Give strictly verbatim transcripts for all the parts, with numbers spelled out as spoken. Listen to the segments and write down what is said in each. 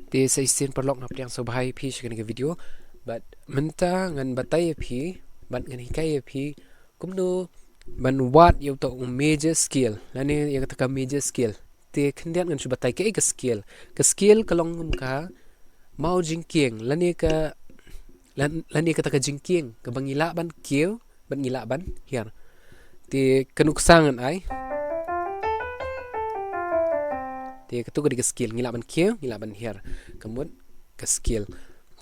Te sa shisien paralok, nga pdiang sngewbha ïa phi sha kane ka video. Bad mynta ngan batai ïa phi, bad ngan hikai ïa phi kumno ban wad ïa uto u major scale lane ïa kata ka major scale. Te khyndiat ngan shu batai kaei ka scale. Ka scale ka long kum ka maw jingkieng lane ka, lan-, lane kata ka jingkieng kaba ngi lah ban kiew bad ngi lah ban hiar. Te ka nuksa ngan ai. Te kato ka dei ka scale, ngi lah ban kiew, ngi lah ban hiar. Ka mut ka scale.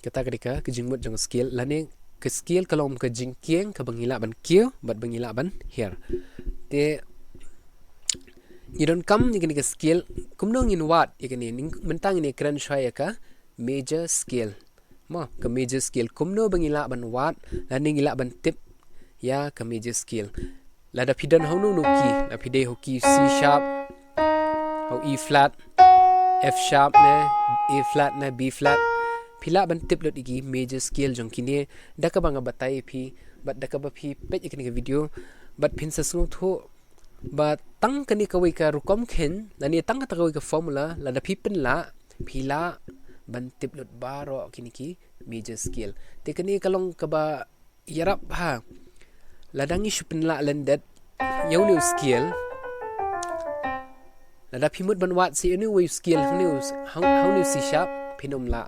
Kata ka dei ka, ka jingmut jong ka scale. Lane ka scale ka long ka jingkieng kaba ngi lah ban kiew bad ba ngi lah ban hiar. Te ngi donkam ïa kane ka scale, kumno ngin wad ïa kane, ning-, mynta ngin ïa kren shwa ïa ka major scale. Mo, ka major scale, kumno ba ngi lah ban wad lane ngi lah ban tip ïa ka major scale. Lada phi don ha uno uno key, lada phi dei ha u key C sharp, ha u E flat, F sharp ne, A flat ne, B flat, phi lah ban tip lut ïa ki major scale jong kine da kaba nga batai ïa phi, bad da kaba phi peit ïa kane ka video, bad phin sa sngewthuh ba tang kane kawei ka rukom khein lane tang kata kawei ka formula, lada phi pynlah, phi lah ban tip lut baroh kine ki major scale. Te kane ka long kaba ïarap bha. Lada ngi shu pynlah lyndet ïa une u scale, lada phi mut ban wad sa ïa une u scale hangne u s-, ha-, ha une u C sharp, phin ym lah.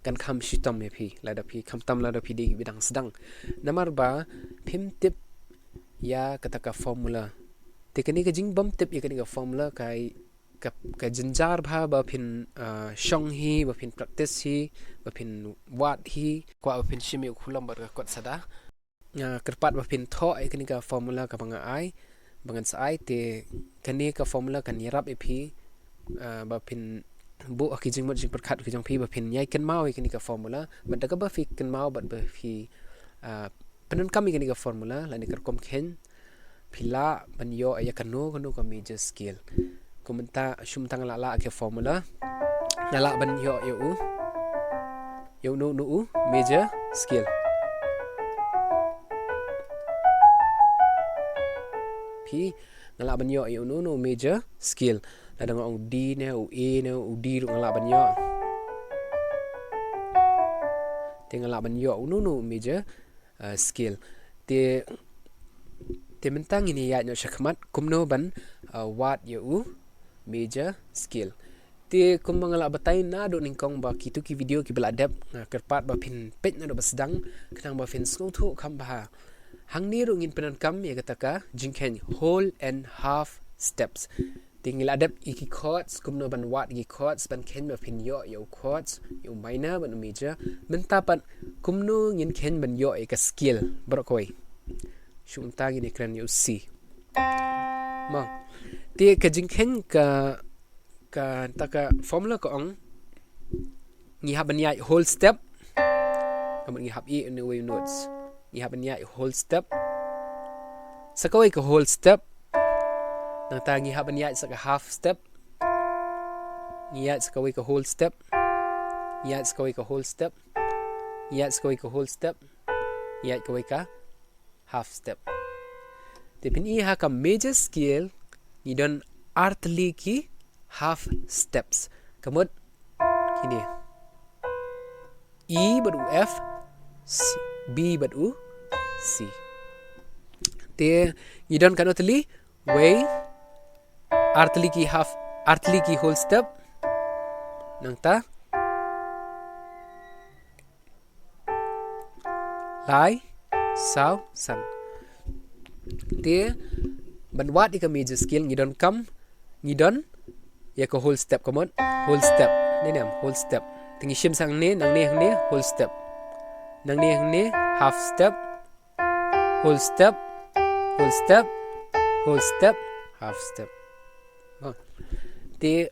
Kan kham shitom ïa phi lada phi, khamtam lada phi dei ba dang sdang. Namar ba phim tip ïa kata ka formula. Te kane ka jingbym tip ïa kane ka formula ka, ka, ka jynjar bha ba phin, ah, shong hi, ba phin practice hi, ba phin wad hi, kwah ba phin shim ïa u khulom bad ka kot sada. Nga kyrpad ba phin thoh ïa kane ka formula kaba nga ai, ba ngan sa ai, te kane ka formula kan ïarap ïa phi, ah, ba phin buh ha ki jingmut jingpyrkhat ki jong phi, ba phin ïai kynmaw ïa kane ka formula, bad da kaba phi kynmaw bad ba phi, ah, pyndonkam ïa kane ka formula lane ka rukom khein, phi lah ban ïoh ïa kano kano ka major scale. Kum mynta, shu mynta nga la lah ïa ka formula, nga lah ban ïoh ïa u, ïa uno uno u major scale. Phi, nga lah ban ïoh ïa uno uno u major scale. Lada nga ong D ne, u A ne, u D ruh nga lah ban ïoh. Te nga lah ban ïoh uno uno u major, uh, scale. Te, te mynta ngin ïaid noh shakhmat kumno ban, uh, wad ïa u major scale. Te kumba nga la batai naduh nyngkong ba kito ki video kiba la dep, nga kyrpad ba phin peit naduh ba sdang, khnang ba phin sngewthuh kham bha. Hangne ruh ngin pyndonkam ïa kata ka jingkhein whole and half steps. Te ngi la dep ïa ki chords, kumno ban wad ïa ki chords, ban khein ba phin ïoh ïa u chords, ïa u minor bad u major. Mynta pat kumno ngin khein ban ïoh ïa ka scale baroh kawei. Shu mynta ngin ïa kren ïa u C. Mo. Te ka jingkhein ka, kata ka formula ka ong, ngi hap ban ïaid whole step. Ka mut ngi hap ïa une uwei u notes. Ngi hap ban ïaid whole step. Sa kawei ka whole step. Nangta ngi hap ban ïaid sa ka half step. Ngi ïaid sa kawei ka whole step. Ngi ïaid sa kawei ka whole step. Ngi ïaid sa kawei ka whole step. Ngi ïaid kawei ka half step. Te phin i ha ka major scale ngi don artylli ki half steps. Ka mut kine. E bad u F, C, B bad u C. Te ngi don katno tylli, wei, artylli ki half, artylli ki whole step. Nangta lai, saw, san. Te ban wad ïa ka major scale ngi donkam, ngi don ïa ka whole step, ka mut whole step. Ne ne whole step. Te ngi shim sa hangne, nangne hangne whole step. Nangne hangne half step. Whole step, whole step, whole step, half step. Te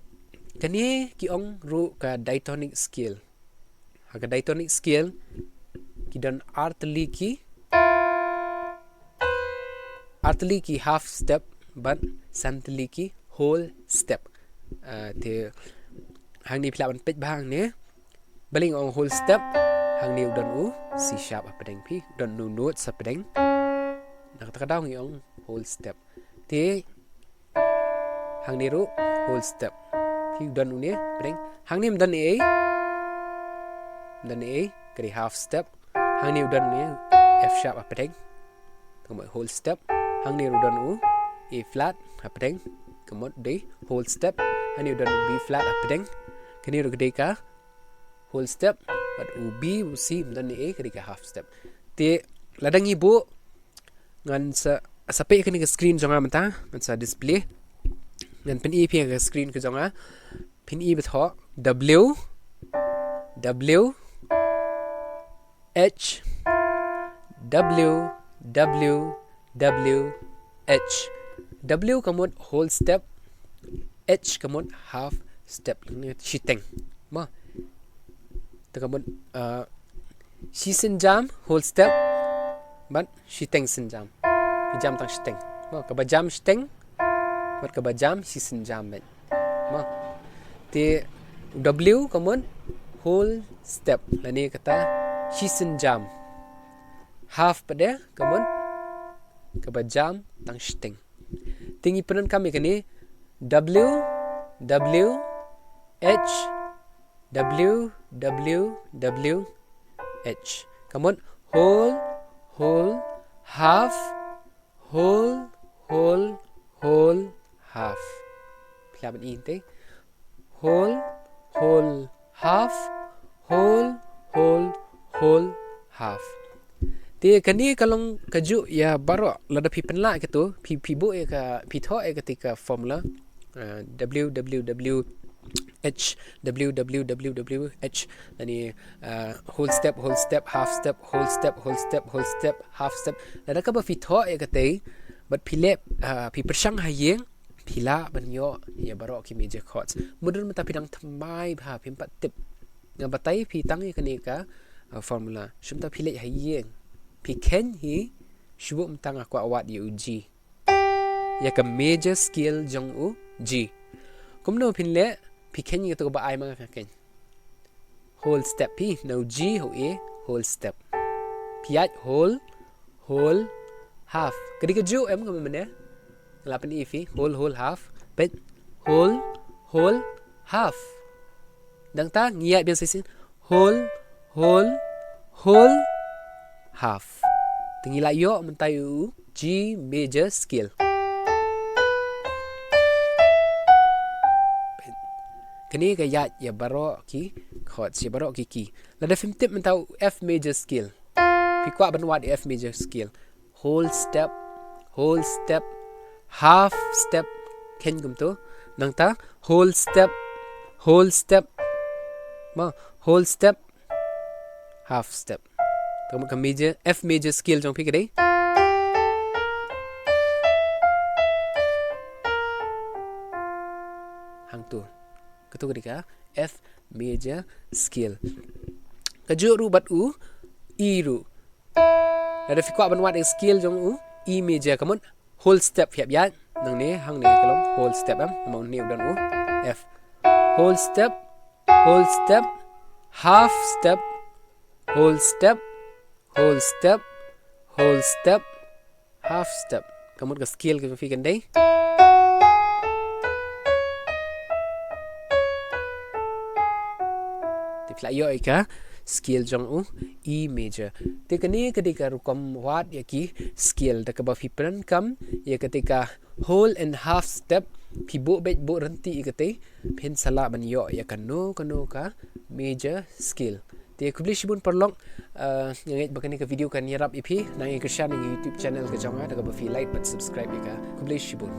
kane ki ong ruh ka diatonic scale. Ha ka diatonic scale ki don artylli ki, artylli ki half step bad santylli ki whole step. Ah, te hangne phi lah ban peit bha hangne. Balei nga ong whole step? Hangne u don u C sharp hapdeng phi, u don u note hapdeng. Na kata ka daw ngi ong whole step. Te hangne ruh whole step. Phi, u don une hapdeng. Hangne ym don ei. don A, ka dei half step. Hangne u don ne F sharp hapdeng, ka mut whole step. Hangne u don u A flat hapdeng, ka mut dei whole step. Hangne u don B flat hapdeng, kane ruh ka dei ka whole step. Bad u B, u C, don ne A, ka dei ka half step. Te lada ngi buh, ngan sa, sa peit kane ka screen jong nga mynta, ngan sa display. Ngan pyni phi ka screen ka jong nga. Pyni beit ho, W, W, H, W, W, W, H. W ka mut whole step, H ka mut half step, shiteng. Mo. Te ka mut, uh, shi synjam, whole step, bad shiteng synjam. Ka jam tang shiteng. Mo, kaba jam shiteng, bad kaba jam shi synjam beit. Mo. Te W ka mut whole step, lane kata shi synjam. Half pat de ka mut kaba jam tang shiteng. Te ngi pyndonkam ïa kane, W, W, H, W, W, W, H. Ka mut whole, whole, half, whole, whole, whole, half. Phi lah ban i te. Whole, whole, half, whole, whole, whole, half. Te kane ka long kajuh ïa baroh, lada phi pynlah kito, phi, phi buh ïa ka, phi thoh ïa kata ka formula, uh, W W W H, W W W W H, lane, uh, whole step, whole step, half step, whole step, whole step, whole step, half step. Lada kaba phi thoh ïa kata, bad phi leh, uh, phi pyrshang ha ïing, phi lah ban ïoh ïa baroh ki major chords. Mudui mynta phi dang thymmai bha, phim pat tip. Nga batai phi tang ïa kane ka, uh, formula. Shu mynta phi leit ha ïing, phi khein hi, shu buh mynta nga kwah wad ïa u G, ïa ka major scale jong u G. Kumno phin leh? Phi khein ïa kato kaba ai ma nga, phi khein whole step, phi na u G ha u A, whole step. Phi ïaid whole, whole, half. Ka dei kajuh em, ka mane? Lah pyni phi, whole, whole, half. Peit, whole, whole, half. Dang ta ngi ïaid biang shisien, whole, whole, whole, half. Te ngi la ïoh mynta ïa u G major scale. Kane ka ïaid ïa baroh ki chords, ïa baroh ki key. Lada phim tip mynta u F major scale, phi kwah ban wad ïa F major scale. Whole step, whole step, half step. Khein kumto. Nangta whole step, whole step, ma, whole step, half step. Te ka mut ka major, F major scale jong phi ka dei hangto. Kato ka dei ka F major scale. Kajuh ruh bad u E ruh. Lada phi kwah ban wad ïa scale jong u E major, ka mut whole step, phi hap ïaid nangne hangne, ka long whole step em, namar une u don u F. Whole step, whole step, half step, whole step, whole step, whole step, half step. Ka mut ka scale ka jong phi kan dei. Te phi la ïoh ïa ka scale jong u E major. Te kane ka dei ka rukom wad ïa ki scale, da kaba phi pyndonkam ïa kata ka whole and half step, phi buh beit buh ryntih ïa kata, phin sa lah ban ïoh ïa kano kano ka major scale. Te khublei shibun paralok, uh, nga ngeit ba kane ka video kan ïarap ïa phi. Nang ïa kyrshan ïa ka YouTube channel ka jong nga da kaba phi like bad subscribe ïa ka. Khublei shibun.